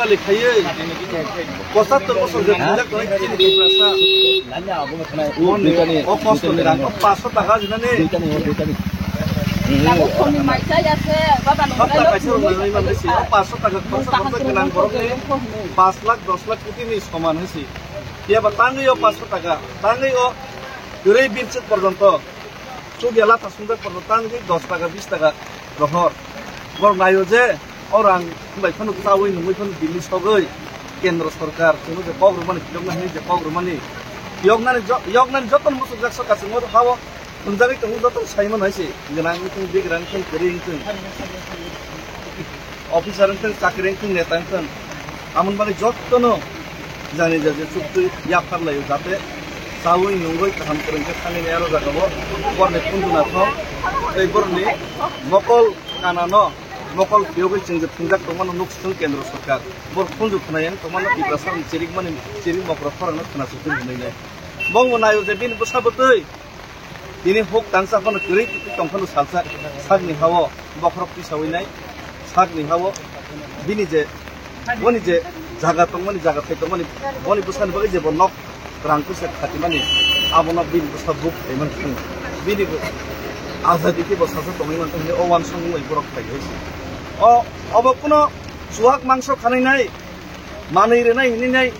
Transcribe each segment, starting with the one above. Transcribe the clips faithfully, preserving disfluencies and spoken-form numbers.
Kali khaiwi pochattor bosor je thwngjak tongnai chini Tiprasa. Boni o kosto ni rang o paanso taka rinani. Hapta kaisa rok nangwi manwi se o paanso taka khorsa khorsa gwnang borokni paanch lakh dos lakh koti ni soman hai se. Phiya ba tangwi o paanso taka, tangwi o kwrwi birchuk porjonto. Chukya latha sungjak porno tangwi dos taka, bis taka rohor. Borok naio je o rang bai phano chawi nungwi phano Delhi sogwi kendro sorkar chwngno je kok rwmani, phiyokna hwnwi je kok rwmani, phiyoknani jo-, yoknani jotono muchungjak sorkar chwngno hao thwngjagwi tongo, jotono sai mano hai se. Gwnang wngthung, bigrang wngthung, kwrwi wngthung. Officer wngthung, chakri wngthung, neta wngthung, amoni bagwi jottono jani jaje chuktwi yaphar laio, jate chawi nungwi kaham kwrwng khe thangwi aro jagao borni khunju nathok tei borni mokol kanano mokol phiyogwi chwng je thwngjak tongmano nuk swthwng kendro sorkar. Bor khunju khwnai yang tongmano Tiprasa ni chirikmani chirik mokro khorangno khwnachuktwi hwnwi nai. Bongbo naio je bini bwsa bwtwi Tini huk tangsa phano kwrwi tongphano salsa sakni hao bokhorok tisawi nai, sakni hao bini je, boni je jaga tongmani, jaga thai tongmani, boni bwsani bagwi je bo nok rang puisa khatimani, abono bini bwsa buk khaimani thung. Bini bo azadi khe bo salsa tongwi mantong hwnwi o uansukmung bai borok khai hai se. O, obo kuno chuwak mangso khanai nai, manwi rwnai hwnwi nai,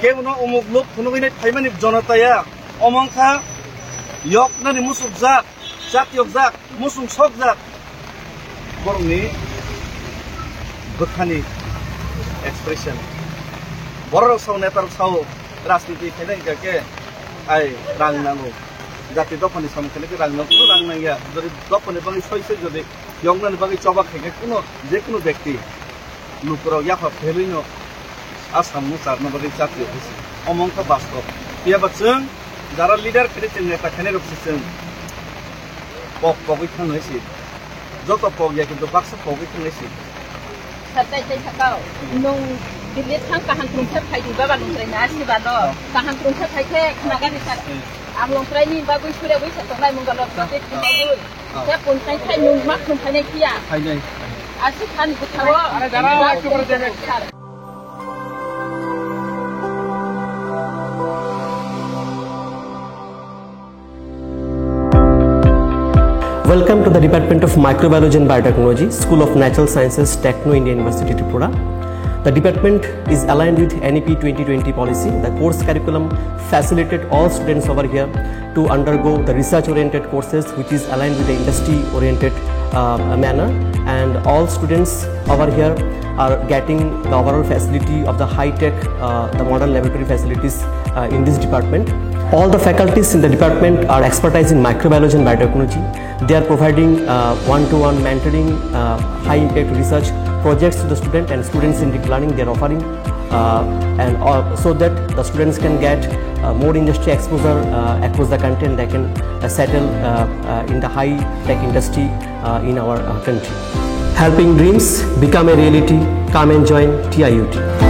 kebono umuk luk phunugwi nai phaimani jonotaya. Omo wngkha yoknani musukjak, chatiyokjak, musung sokjak borokni bwkhani expression. Bororok sao, netarok sao, rajniti khaina hingkha khe ai rang nango. Jati dophani samung khaina khe rang nango, rang nangya. Jodi dophani bagwi soi soi jodi yoknani bagwi choba khaikhe kuno, je kuno bekti lukurok yapha phelwino a samung charna bagwi chatio hwnsi. Omo wngkha bastob. Phiya ba chwng jara leader khainai, chwng neta khainai rok se chwng kok kogwi thangnai se. Joto kok ya kintu baksa kogwi thangnai se. Satai tai sakao, nung Delhi thang kaham krung khe phai di baba nung trai na asi ba no. Kaham krung khe phai khe khna gani sar. Ang nung trai ni bagwi sure bwi sa tongnai mung galok sa te khna gwi. Khe pun kai khai nung mak khum phainai phiya. Phainai. Aswk khan bwthao. Are jara, are jara. Welcome to the Department of Microbiology and Biotechnology, School of Natural Sciences, Techno India University, Tripura. The department is aligned with N E P twenty twenty policy. The course curriculum facilitated all students over here to undergo the research-oriented courses, which is aligned with the industry-oriented, uh, manner, and all students over here are getting the overall facility of the high-tech, uh, the modern laboratory facilities, uh, in this department. All the faculties in the department are expertise in microbiology and biotechnology. They are providing, uh, one-to-one mentoring, uh, high-impact research projects to the student and students-centric learning they are offering, uh, and, uh, so that the students can get, uh, more industry exposure, uh, across the country, and they can, uh, settle, uh, uh, in the high-tech industry, uh, in our, uh, country. Helping dreams become a reality. Come and join T I U T.